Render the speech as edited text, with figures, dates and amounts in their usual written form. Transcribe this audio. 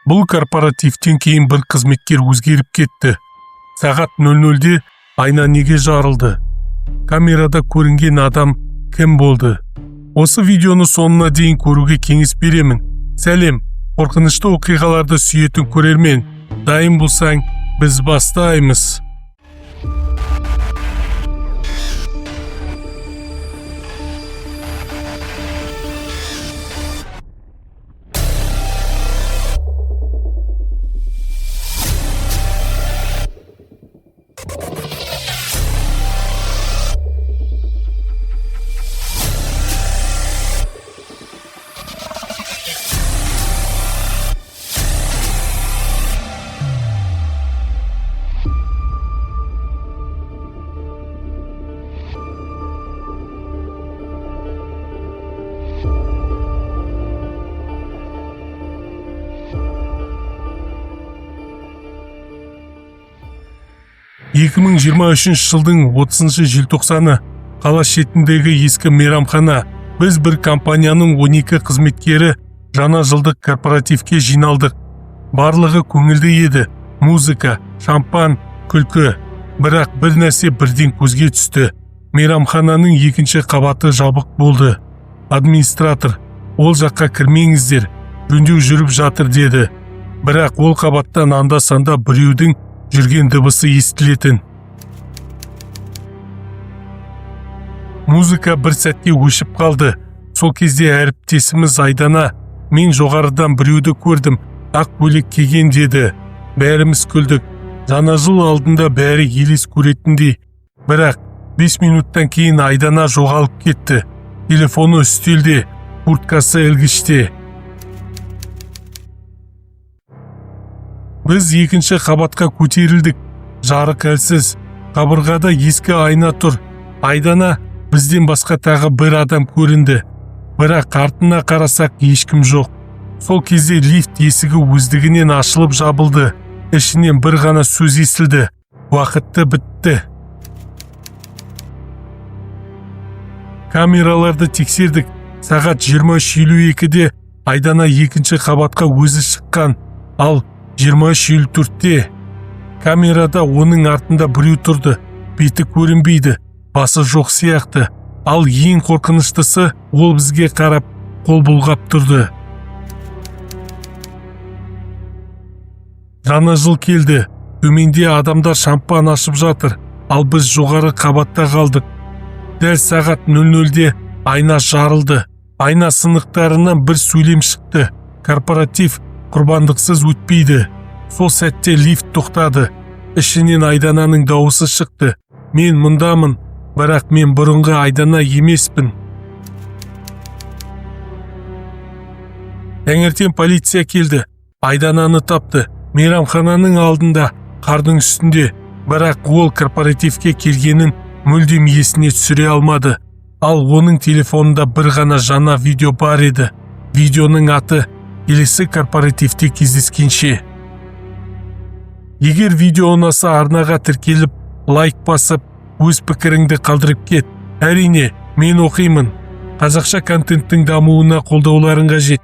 Бұл корпоративтен кейін бір қызметкер өзгеріп кетті. Сағат 00-де айна неге жарылды? Камерада көрінген адам кім болды? Осы видеоны соңына дейін көруге кеңес беремін. Сәлем, қорқынышты оқиғаларды сүйетін көрермен. Дайын болсаң, біз бастаймыз. 2023 жылдың 30 желтоқсаны, қала шетіндегі ескі мейрамхана. Біз, бір компанияның 12 қызметкері, жаңа жылдық корпоративке жиналдық. Барлығы көңілді еді: музыка, шампан, күлкі. Бірақ бір нәрсе бірден көзге түсті: мейрамхананың екінші қабаты жабық болды. Администратор: «Ол жаққа кірмеңіздер, жөндеу жүріп жатыр», – деді. Бірақ ол қабаттан анда-санда біреудің жүрген дыбысы естілетін. Музыка бір сәтке өшіп қалды. Сол кезде әріптесіміз Айдана: «Мен жоғарыдан біреуді көрдім, ақ көйлек киген», – деді. Бәріміз күлдік, жаңа жыл алдында бәрі елес көретіндей. Бірақ 5 минуттан кейін Айдана жоғалып кетті. Телефоны үстелде, курткасы ілгіште. Біз екінші қабатқа көтерілдік. Жарық әлсіз, қабырғада ескі айна тұр. Айдана, бізден басқа тағы бір адам көрінді, бірақ артына қарасақ, ешкім жоқ. Сол кезде лифт есігі өздігінен ашылып жабылды. Ішінен бір ғана сөз естілді: «Уақыты бітті». Камераларды тексердік. Сағат 23:52-де Айдана екінші қабатқа өзі шыққан, ал 23:54-те камерада оның артында біреу тұрды. Беті көрінбейді, басы жоқ сияқты. Ал ең қорқыныштысы, ол бізге қарап қол бұлғап тұрды. Жаңа жыл келді. Төменде адамдар шампан ашып жатыр, ал біз жоғары қабатта қалдық. Дәл сағат 00-де айна жарылды. Айна сынықтарынан бір сөйлем шықты: «Корпоратив құрбандықсыз өтпейді». Сол сәтте лифт тоқтады. Ішінен Айдананың дауысы шықты: «Мен мұндамын, бірақ мен бұрынғы Айдана емеспін». Таңертең полиция келді. Айдананы тапты, мейрамхананың алдында, қардың үстінде. Бірақ ол корпоративке келгенін мүлдем есіне түсіре алмады. Ал оның телефонында бір ғана жаңа видео бар еді. Видеоның аты: «Келесі корпоративте кездескенше». Егер видео ұнаса, арнаға тіркеліп, лайк басып, өз пікіріңді қалдырып кет. Әрине, мен оқимын. Қазақша контенттің дамуына қолдауларың қажет.